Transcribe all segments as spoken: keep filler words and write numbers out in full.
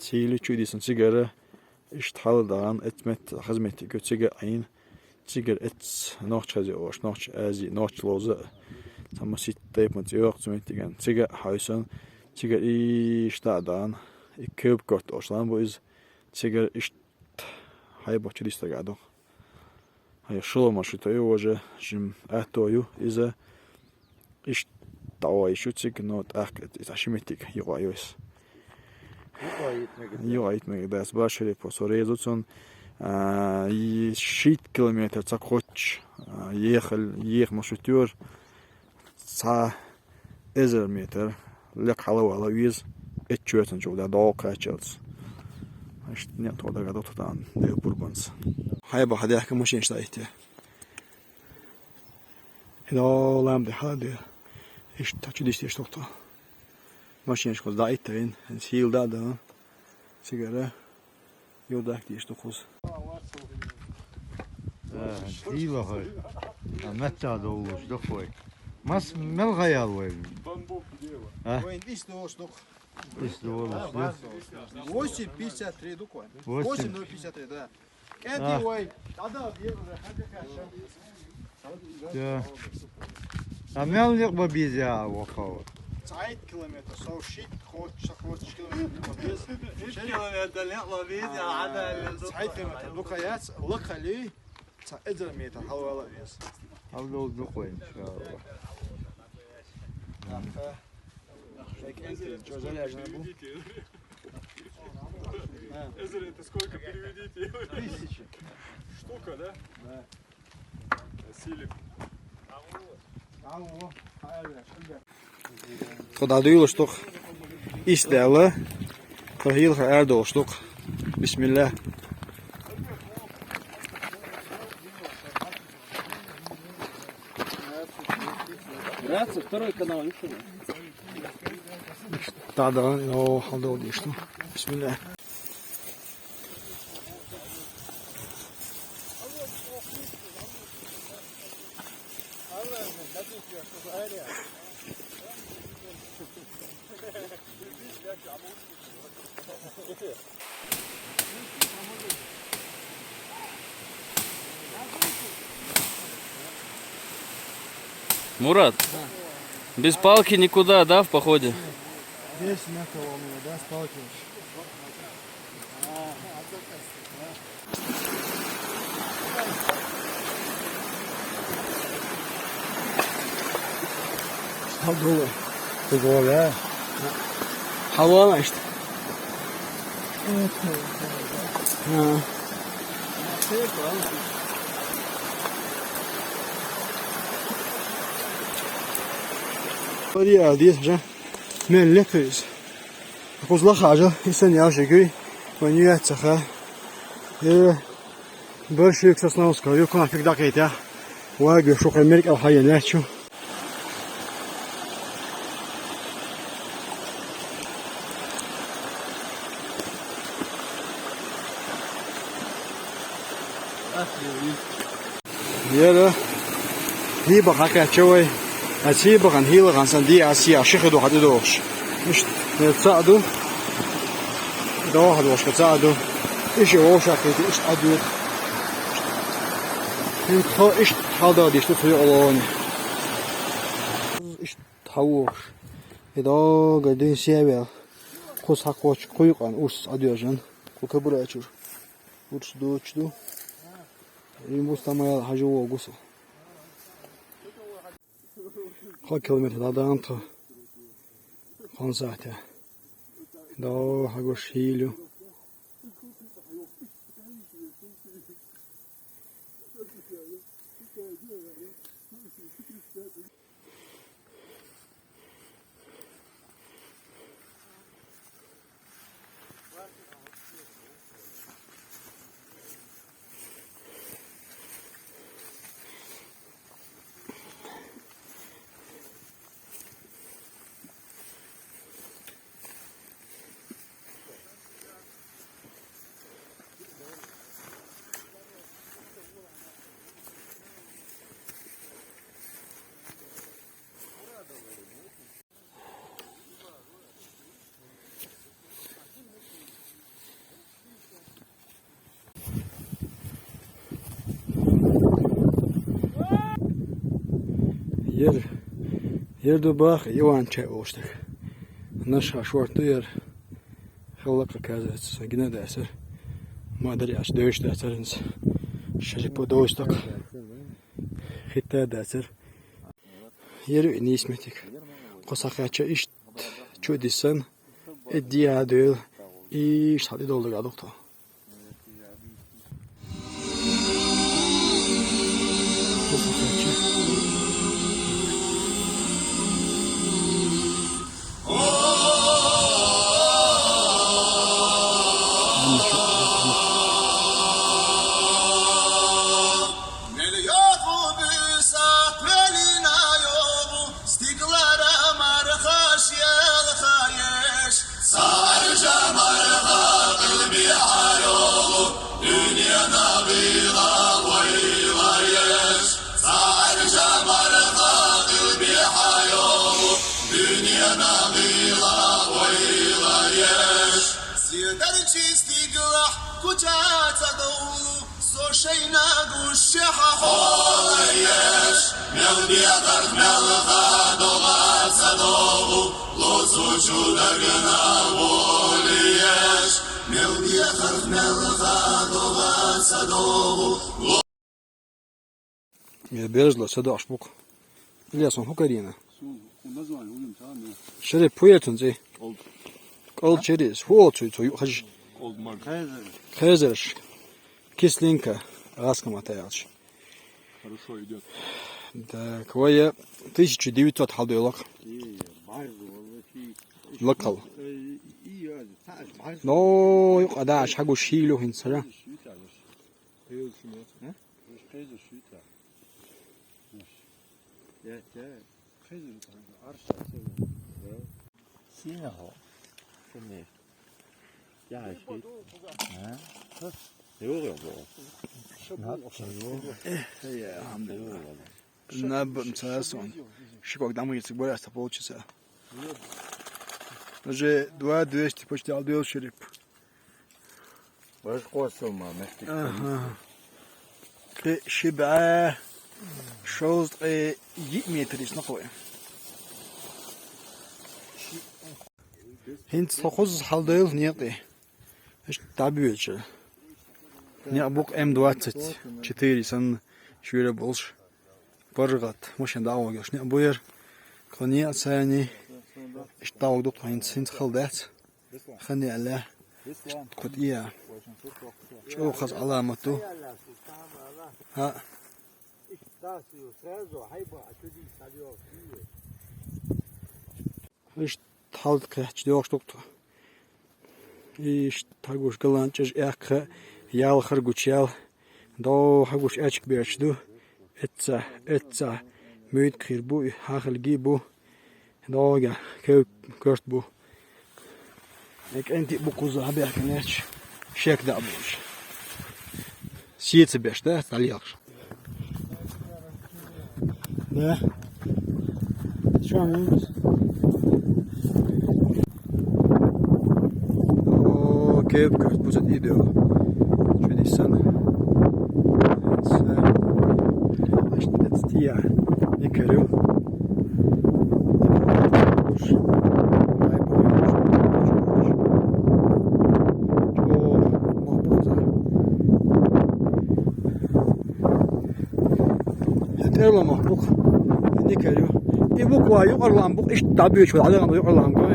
Цийли чу дисна цигара, иштта хьалдаан, эц метта, хаза меттига цига Ӏийна, цигара эц нохч хаза ош, нохч Ази, нохч лоза, цхьа масит тайпа цӀе йоккху цу меттиган, цига хьайсан, цигара иштта а даан, и кеб корт ош лан бу иза, цигара иштта хьайба чу дистага ду. Хьай шула маршрута ю, уже жим атто ю, иза иштта дӀавайшу цига, но тӀаккха и цхьа ши меттиг юкъа йойс. Юкъа йит мега дац, башаре по со резу цун, а, и шит километр ца кхочч, а, ехал, ех маршрут юр, цхьа эзар метр лекха хьалавала веза, эччоьцан чугӀда догӀу кхаччалц. Иштта некъ тхо дага дуту таан, Дел пурбанца. Хьайба хьадехка машинаш даитте. Хьо лам де хьала де. Иштта чу дистеш тохто. Машинаш хоз даиттаин, хьин сил да да. Цигара. Йодак деш ду кхуз. Э, дийла хой. А, метта долуш ду хой. Мас мел хаял вай? А? Вайн ис долуш ду. Ис долуш ду. Восемь пятьдесят три ду кой. Восемь. Восемь ноль пятьдесят три, да. КӀанти вай. Ада бир уже хадя каша. Да. А мел некъ ба беза вахава? Цхьайтта километр, сов шит, кхоччуш, кхоччуш километр ба беза. Шит километр некъ ба беза, а, ада. Цхьайтта километр дукха яц, лакхали, цхьа эзар метр хьалвала веза. Хьалдолу дукха, иншалла. Аха. Шайка энтри, чё, заряжено бу? Эзар это сколько, переведите? Тысяча. Штука, да? Да. Тхо дӀадуьйлуш ду-кх. Ис даьлла. Тхо хьалха арадолуш ду-кх. Бисмилла. Братцы, второй канал, видишь? Да, да, о, хьалдолу деш ду. Бисмилла. Мурат, без палки никуда, да, в походе? Здесь мягко волнует, да, с палки. Хьал долу. Хьал долу, а? Хьал вала иштта. А. Пари а деза, жа? Мел лепуьйза. Кхуза лаха ажа, и сан ял жигуй, вайн юьяц цаха. Э, Большевик Сосновского, юкъана фиг дакъетя. Вай гуьш шуха меркӀал хьайен лаьттачу. Яра хӀийба хьакхаьчча вай. А цийбахан хӀийлахан сан дий аз сиях ши хи ду хьан тӀедогӀуш. Иштта, э, цхьаъ ду. ДогӀа хьадогӀушка цхьаъ ду. Иштта вовшахкхийта, иштта Ӏадоьду. ХӀинца тхо иштта хьалдала диш ду цу юкъалоне. Иштта хьавогӀуш. И догӀа дин севел. Кхуза хьакхочу кхуьйкъан урс Ӏадоьжан. Кху кабурачур. Урс доцуш ду. И мустамаял хьажа вогу со. Кхо километр дӀадаьнна тхо. Кхунсахьтя. ДогӀа хьагуш хӀийла ю. Ер, ер ду баха Иван Чай олуш стаг. Наша шорта ду ер. Хеллакха казац, са гина дацар. Ма дари аш девш дацар инс. Шарипо довш стаг. Хитта дацар. Ер ю нийсметик. Кхо сахача ишт чу дисан. Эдди а дел. Ишт хати доллага духто. Стигалара мархаш елхаеш, царжа марха кълби хьаролу, дуьненан гӀийла вайла еш. Царжа марха кълби хьаролу, дуьненан гӀийла вайла еш. Седарчи стигалахь куча ца довлу, со шайна гуш хьахьола еш, мел бехарх мел ха догӀа ца догӀу, лоцу чу дагна воли еш, мел бехарх мел ха догӀа ца догӀу. Я берзла са догӀаш букъ. Ильяс, он хӀу карийна? Сун, он название улим царна. Шереп пуэцун цӀи. Олд. Олд через. ХӀу олцуй цо юхаж. Олд маг. Хезерш. Кислинка. Раскомата ялч. Хорошо идёт. Так, вая тысяча девятьсот халдойлак. Лакал. Но, юкъа даш хьагуш хӀилу хӀинца, да? Сина хо. Сина. Я, я. Йо, йо, йо. Наб, йо. Э, я, алхамдулиллах. Наб, мца сон. Шикок домой, если бы раз, то полчаса. Уже два двести почти алдуел шереп. Баш къосулма, мехтик. Аха. Кхе ши бӀе шовзткъе йиъ метр исна кхой. ХӀинца тхо кхузза хьалдайла некъе. Иштта дӀабоьлча. Некъ бу-кх М двадцать четыре санна шуьйра болуш. Паргат, машен дӀа а вогӀуш некъ бу яра. Кхо некъ царний. Иштта дӀавогӀу-кх хӀинца, хӀинца хала дац. Хан яьлла. Кхо тӀе. ЧӀогӀа хаза Ӏаламат ду. ХӀаъ. Иштта хьалд кхехча доьгӀуш ду-кх тхо. Иштта хьагуш галан чӀеж эккха, ял хар гучаял. До хьагуш аьчка беш ду. Эцца, эцца, муьйткхир бу, хьахалги бу. ДогӀа, кев-, коьрт бу. Э, кӀентий бу кхуза хьабехкинерч, шек дӀа а буьйш. Сеца беш, да, дӀалелхаш? Да. Чё, минус? О, кеп, кеп, пусть идёт. Чудеса. Значит, это я. Не корю. О, махпуза. ХӀетӀе ла махкух. Никарю. И буква юкъарлам букъ ишт дабючу, адам юкъарлам гой.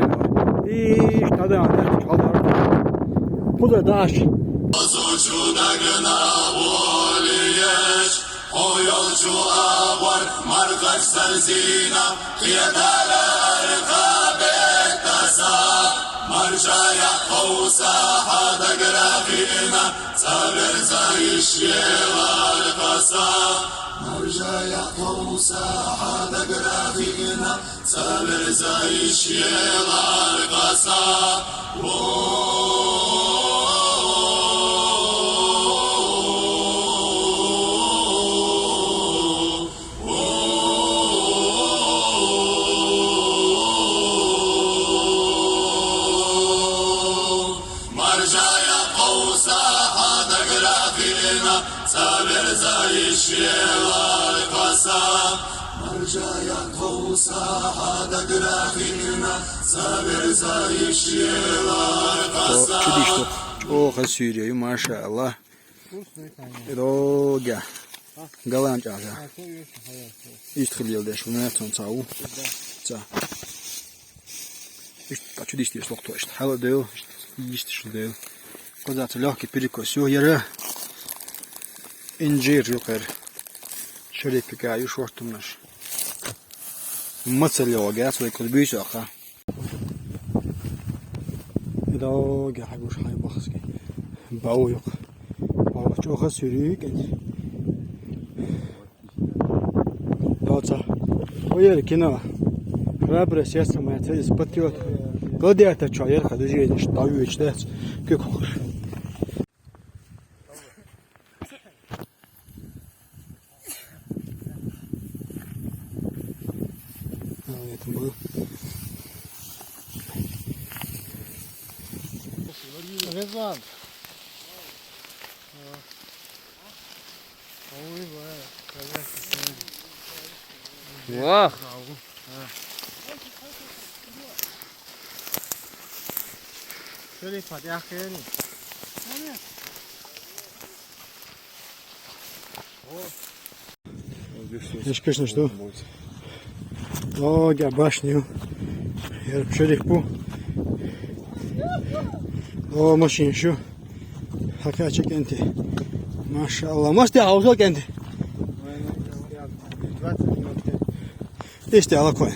Ишт адам, ишт адам. Куда даш? Хьо йолчу агӀор мархаш сарзина, кхетарар кхабеттаса. Маржа якъовса хьадагра хина, цӀа верза йиш елар кхаса. Маржа якъовса хьадагра хина, цӀа верза йиш елар кхаса. Маржа якъовса хьадагра хина, цӀа верза йиш елар кхаса. О, чу дийшта. О, хьа суьйре ю, машаАллахӀ. Рога. Галан чӀажа. Иштта хила леладеш ву, нацон ца ву. Ца. Иштта чу дийшта лохту иштта. Хьала дел, иштта шу дел. Кхуза ца лёгкий перекос ю, яра. Инжир ю кхер. Шарипика ю шортумнаш. Маца лёга, ца вай кхуза буьйсу аха. Рога хьагуш хьай бахски. Бау юк. Бау чӀоха суьрик. Тоца. Ой, кино. Храброе сердце мое, цель спасёт. Гладиатор чё, ярха движение, что вьючь, да? Как хочешь. А, это мы. Резван. Вах! Шериф, подъехали. Здесь, конечно, что? О, я башню. Я шериф пу. О, машин ещё. Хакача кенти. МашаАллахӀ. Мас де аузо кенти. Иште алакой.